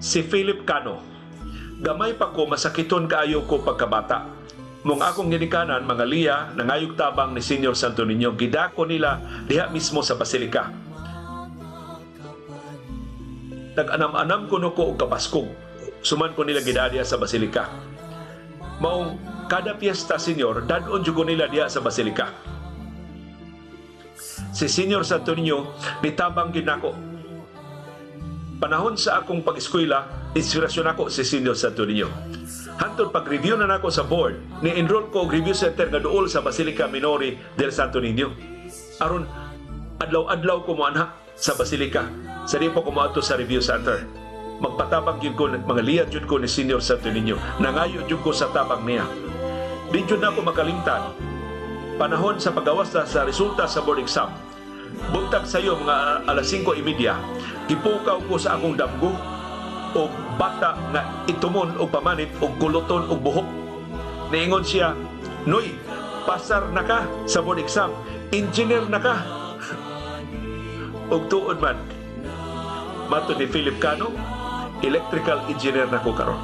Si Philip Cano: "Gamay pa ko, masakiton kaayo ko pagkabata. Maong akong ginikanan, mga liya, nangayog tabang ni Senior Santo Niño. Gidako nila diha mismo sa basilika. Nag-anam-anam kuno ko og kabaskog. Suman ko nila gidadya sa basilika. Maong kada piyesta, Senyor, dad-on jud ko nila diha sa basilika. Si Senior Santo Niño nitabang gyud nako. Panahon sa akong pag-eskwela, inspirasyon ako si Senior Santo Niño. Hantod pag-review na nako sa board, ni-enroll ko og review center nga duol sa Basilica Minori del Santo Niño. Aron adlaw-adlaw ko moanha sa basilika sa di pa ko moadto sa review center. Magpatabang gyud ko, mga liya jud ko ni Senior Santo Niño. Nangayo jud ko sa tabang niya. Di jud nako makalimtan panahon sa pagawas na sa resulta sa board exam. Buntag sayo, mga alas 5:30, gipukaw ko sa akong damgo og bata nga itumon og pamanit og kuluton og buhok. Niingon siya, 'Noy, pasar na ka sa board exam. Engineer na ka.'" Og tuod man, matod ni Philip Cano, electrical engineer na ko karon.